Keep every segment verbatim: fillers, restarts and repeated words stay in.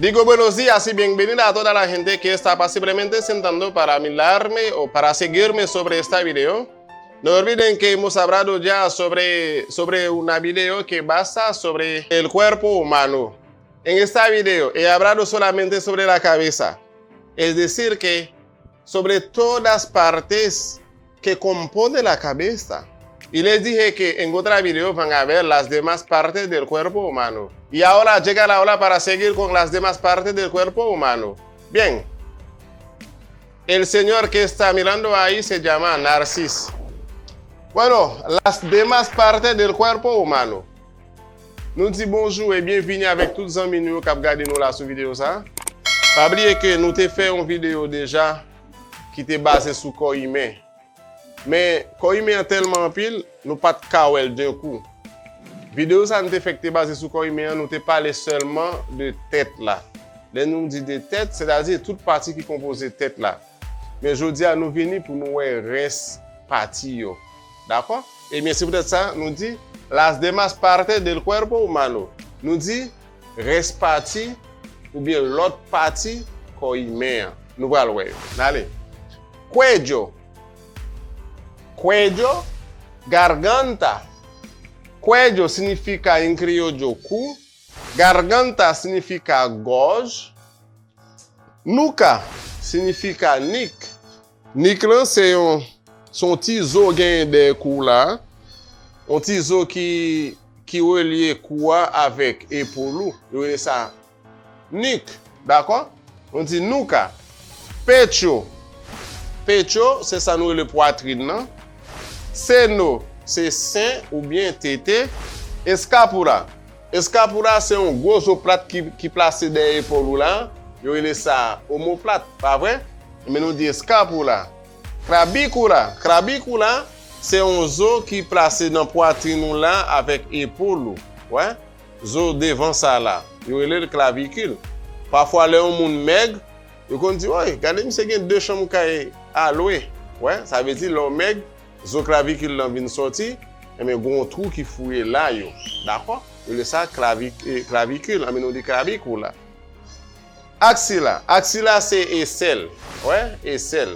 Digo buenos días y bienvenida a toda la gente que está pasiblemente sentando para mirarme o para seguirme sobre esta video. No olviden que hemos hablado ya sobre, sobre una video que basa sobre el cuerpo humano. En esta video he hablado solamente sobre la cabeza, es decir que sobre todas partes que compone la cabeza. Y les dije que en otra video van a ver las demás partes del cuerpo humano. Y ahora llega la hora para seguir con las demás partes del cuerpo humano. Bien. El señor que está mirando ahí se llama Narcis. Bueno, las demás partes del cuerpo humano. Nou di bonjou e byenvini avèk tout zanmi nou yo k ap gade nou la sou videyo sa. Pa bliye ke nou te fè yon videyo deja ki te baze sou kò imen. Men kò imen an tèlman anpil, nou pa t ka wè l de kou. Videyo sa nou te fè k te baze sou kò imen an, nou te pale sèlman de tèt la. Lè nou di de tèt, sètadi tout pati ki konpoze tèt la. Men jodi a, nou vini pou nou wè rès pati yo. Dakò? Ebyen, se poutèt sa, nou di las demás partes del cuerpo humano. Nou di rès pati oubyen lòt pati kò imen an. Nou pral wè yo. N ale. Cuello. Cuello, garganta. Cuello signifika en criollo kou. Garganta signifika gòj. Nuca signifika nik. Nik lan se yon, se yon ti zo genyen dèyè kou la. Yon ti zo ki, ki relye kou a avèk epòl ou. Yo rele sa nik. Dakò? Nou di nuca. Pecho. Pecho, se sa nou rele pwatrin nan. Seno, se sen oubyen tete. Escápula. Escápula se yon gwo zo plat ki, ki plase dèyè epòl ou la. Yo rele sa omoplat, pa vre? Men nou di escápula. Clavícula. Clavícula se yon zo ki plase nan pwatrin ou la avèk epòl ou. Wè? Zo devan sa la. Yo rele l clavicules. Pafwa, lè yon moun mèg, yo konn di, "Woy, gade misye gen de chanm kay a lwe." Wè, sa vle di lè w mèg, zo clavicules lan vin sòti, enben, gen yon twou ki fouye la yo. Dakò? Yo rele sa clavi-, eh, clavicules, anben nou di clavícula. Axila. Axila se esèl. Wè, esèl.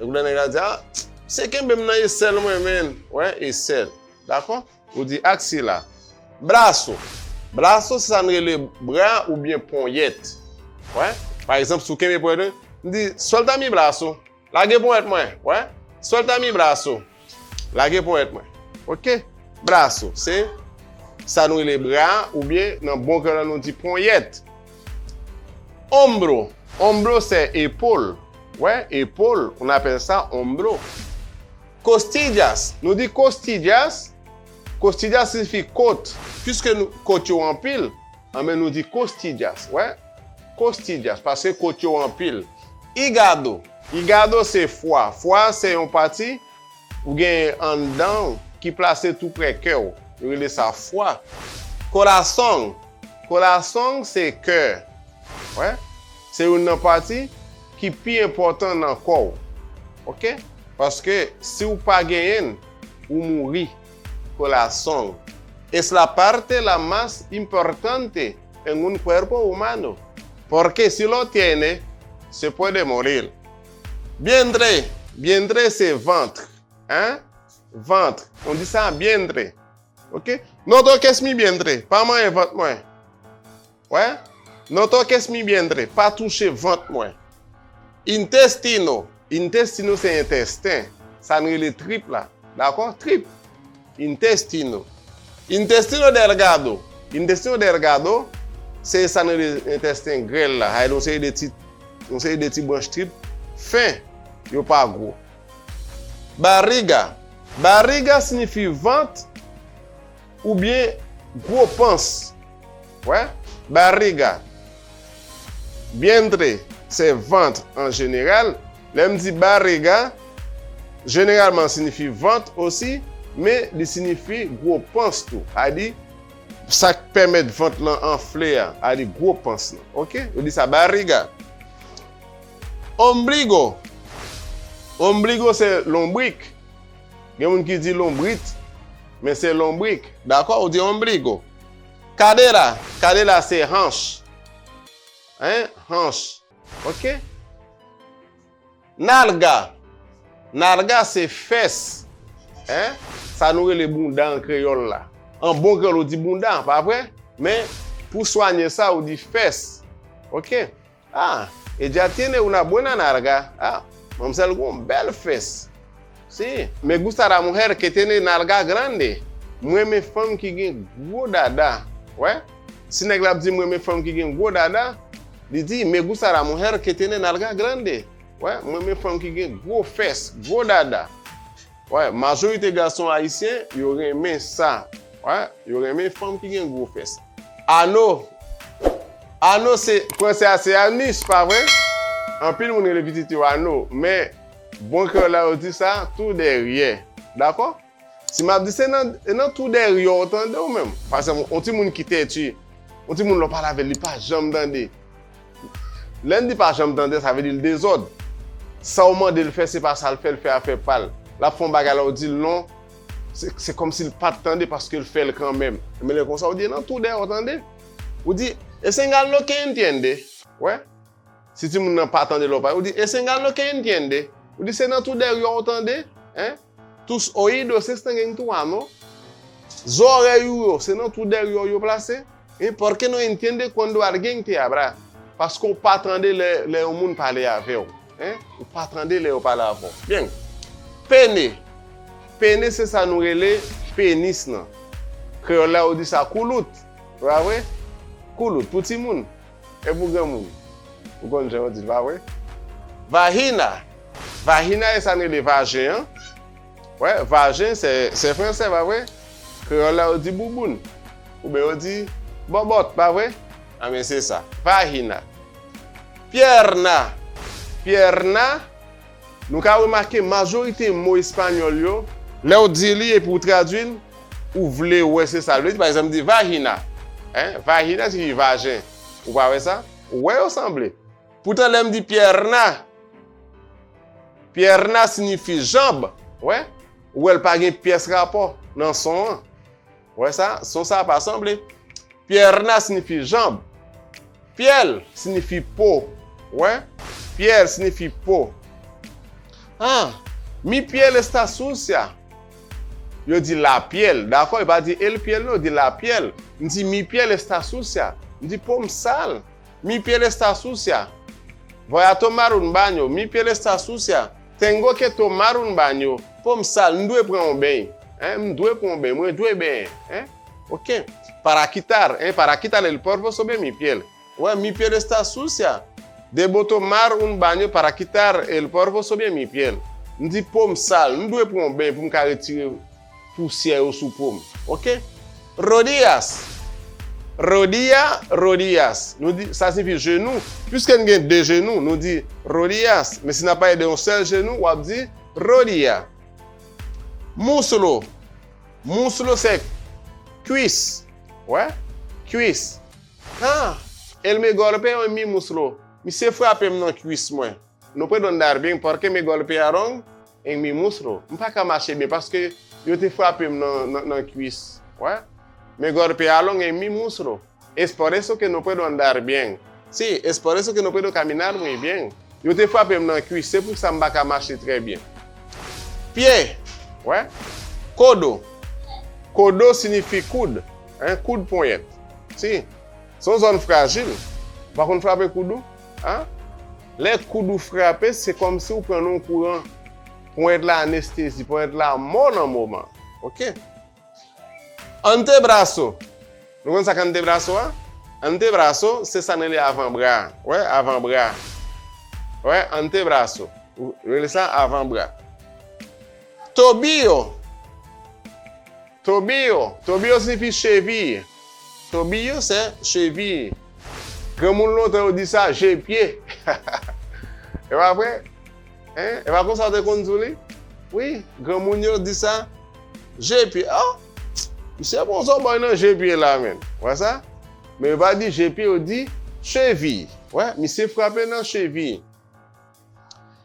Donk lè nèg la di, "Ah, se kenbe m nan esèl mwen, men." Wè, esèl. Dakò? Ou di axila. Brazo. Brazo se sa n rele bra oubyen ponyèt. Wè. Pa egzanp, si w kenbe ponyèt mwen, m di, "Suelta mi brazo." Lage ponyèt mwen. Wè. "Suelta mi brazo." Lage ponyèt mwen. Oke? Brazo se sa nou rele bra oubyen nan bon kreyòl la nou di ponyèt. Hombro. Hombro se epòl. Wè, epòl, on appelle ça hombro. Costillas. Nou di costillas. Costillas siyifi kot. Piske nou, kot yo anpil, anben nou di costillas. Wè? Costillas, paske kot yo anpil. Hígado. Hígado se fwa. Fwa se yon pati ou gen anndan w ki plase tou prè kè w. Yo rele sa fwa. Corazón. Corazón se kè. Wè? Se youn nan pati ki pi enpòtan nan kò w. Oke? Paske si w pa genyen l, ou mouri. Corazón. Es la parte la más importante en un cuerpo humano. Porque si lo tiene, se puede morir. Vientre. Vientre se vant. Hein? Vant. On dit ça, vientre. Oke? "No toques mi vientre." Pa manyen vant mwen. Wè? "No toques mi vientre." Pa touche vant mwen. Intestino. Intestino se entèsten. Sa n rele trip la. Dakò? Trip. Intestino. Intestino delgado. Intestino delgado, se sa n rele entèsten grèl la. Sa vle di yon seri de ti, yon seri de ti branch trip fen. Yo pa gwo. Barriga. Barriga siyifi vant oubyen gwo pans. Wè? Barriga. Vientre se vant an jeneral. Lè m di barriga, jeneralman siyifi vant osi, men li siyifi gwo pans tou. Sa vle di, sa k pèmèt vant lan anfle a, sa vle di gwo pans lan. Oke? Yo di sa barriga. Ombligo. Ombligo se lonbrik. Gen moun ki di lonbrit, men se lonbrik. Dakò? Ou di ombligo. Cadera. Cadera se hanch. Hein? Hanche. Ok? Nalga. Nalga se fès. Hein? Sa nou rele bounda an kreyòl la. An bon kreyòl, ou di bounda, pa vre? Men, pou swanye sa, ou di fès. Ok? Ah, ella tiene una buena nalga. Ah, manmzèl gon bèl fès. Si, me gusta la mujer que tiene nalga grande. Mwen renmen fanm ki gen gwo dada. Wè? Si nèg la ap di mwen renmen fanm ki gen gwo dada, li di me gusta la mujer que tiene nalga grande. Wè, mwen renmen fanm ki gen gwo fès, gwo dada. Wè, majorite gason ayisyen, yo renmen sa. Wè, yo renmen fanm ki gen gwo fès. Ano. Ano se, fransè a se anus, pa vre? Anpil moun rele pitit yo ano, men bon kreyòl la yo di sa tou dèyè. Dakò? Si m ap di se nan, nan tou dèyè w tande w menm. Pa egzanp, yon timoun ki tèti, yon timoun lè w pale avè l, li pa janm tande. Lè n di pa janm tande, sa vle di l dezòd. Sa w mande l fè, se pa sa l fè, l fè afè pa l. L ap fè yon bagay la, w di l non, se, se kòmsi l pa t tande paske l fè l kanmenm. Men lè konsa, w di nan tou dèyè w tande. Ou di, "Ese en lo que entiende." Wè? Si timoun nan pa tande lè w pale, ou di, "Ese en lo que entiende." Ou di, "Se nan tou dèyè w tande." Hein? Tus oídos están en tu ano. Zòrèy ou yo, se nan tou dèyè w yo plase. Hein? Porque no entiende cuando alguien te habla. Paske w pa tande lè, lè yon moun pale avè w. Hein? Ou pa tande lè yo pale avè w. Byen. Pene. Pene se sa nou rele penis nan. Kreyòl la yo di sa koulout. Pa vre? Koulout pou timoun. E pou granmoun? Ou konn jan yo di l, pa vre? Vajina. Vajina e sa n rele vajen an. Wè, vajen, se, se fransè, pa vre? Kreyòl la, yo di bouboun. Oubyen yo di bòbòt, pa vre? Anben, se sa. Vajina. Pierna. Pierna, nou ka remake majorite mo espanyòl yo, lè w di li epi w tradui l, ou vle wè se sa l vle di. Pa egzanp, di vajina. Hein? Vajina siyifi vajen. Ou pa wè sa? Ou wè yo sanble. Poutan, lè m di pierna, pierna siyifi janb. Wè? Ou wè l pa gen pyès rapò nan son an. Wè sa? Son sa pa sanble. Pierna siyifi janb. Piel siyifi po. Wè? Piel siyifi po. Ah, mi piel está sucia. Yo di la piel. Dakò? Yo pa di el piel, non, yo di la piel. M di mi piel está sucia. M di po m sal. Mi piel está sucia. Voy a tomar un baño. Mi piel está sucia. Tengo que tomar un baño. Po m sal, m dwe pran yon beny. Hein? M dwe pran yon beny. Mwen dwe benyen. Hein? Ok. Para quitar, hein? Para quitar el polvo sobre mi piel. Wè, mi piel está sucia. Debo tomar un baño para quitar el polvo sobre mi piel. M di po m sal, m dwe pran yon beny pou m ka retire pousyè yo sou po m. Ok? Rodillas. Rodilla, rodillas. Nou di, sa siyifi jenou. Piske n gen de jenou, nou di rodillas. Men si n ap pale de yon sèl jenou, w ap di rodilla. Muslo. Muslo se kwis. Wè? Kwis. Ah, él me golpeó en mi muslo. Misye frape m nan kwis mwen. No puedo andar bien porque me golpearon en mi muslo. M pa ka mache byen paske yo te frape m nan, nan, nan kwis. Wè? Me golpearon en mi muslo. Es por eso que no puedo andar bien. Sí, es por eso que no puedo caminar muy bien. Yo te frape m nan kwis, se pou sa m pa ka mache trè byen. Pye, wè. Kodo. Kodo siyifi koud, hein, koud ponyèt. Si. Se yon zòn frajil. Ou pa konn frape koud ou? Hein? Lè koud ou frape, se kòmsi ou pran yon kouran. Ponyèt la anestezi, ponyèt la mò nan moman. Ok? Antebraso. Nou konn sa k antebraso a? Antebraso, se sa n rele avanbra. Wè, avanbra. Wè, antebraso. Ou rele sa avanbra. Tobillo. Tobillo. Tobillo siyifi cheviy. Tobillo se cheviy. Granmoun lontan yo di sa, je pye. E pa vre? Hein? E pa konsa yo te konn di w li? Wi, granmoun yo di sa, je pye. Oh! Misye pran zòbòy nan je pye la, menm. Wè sa? Men yo pa di je pye, yo di cheviy. Wè, misye frape nan cheviy.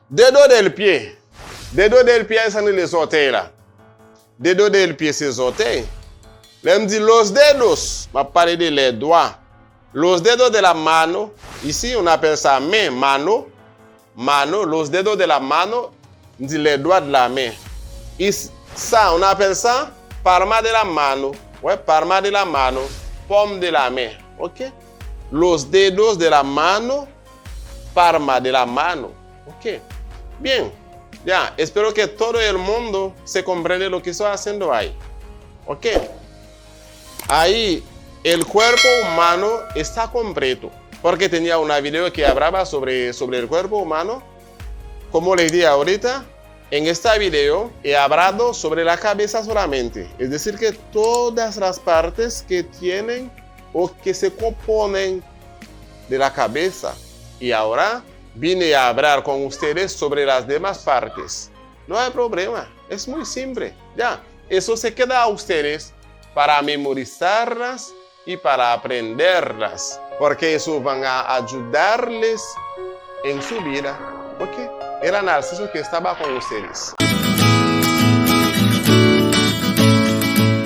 Dedo del pye. Dedo del pye, sa n rele zòtèy la. Dedo del pye se zòtèy. Lè m di los dedos, m ap pale de les doigts. Los dedos de la mano, ici on appelle ça main, mano, mano, los dedos de la mano, m di les doigts de la main. Ici, ça, on appelle ça palma de la mano. Ouais, palma de la mano, paume de la main. Ok? Los dedos de la mano, palma de la mano. Ok. Bien. Ya, espero que todo el mundo se comprende lo que estoy haciendo ahí. Ok. Ahí, el cuerpo humano está completo. Porque tenía una video que hablaba sobre, sobre el cuerpo humano. Como les dije ahorita, en esta video he hablado sobre la cabeza solamente. Es decir, que todas las partes que tienen o que se componen de la cabeza. Y ahora vine a hablar con ustedes sobre las demás partes. No hay problema, es muy simple. Ya, eso se queda a ustedes para memorizarlas y para aprenderlas, porque eso van a ayudarles en su vida. Ok, el análisis que estaba con ustedes.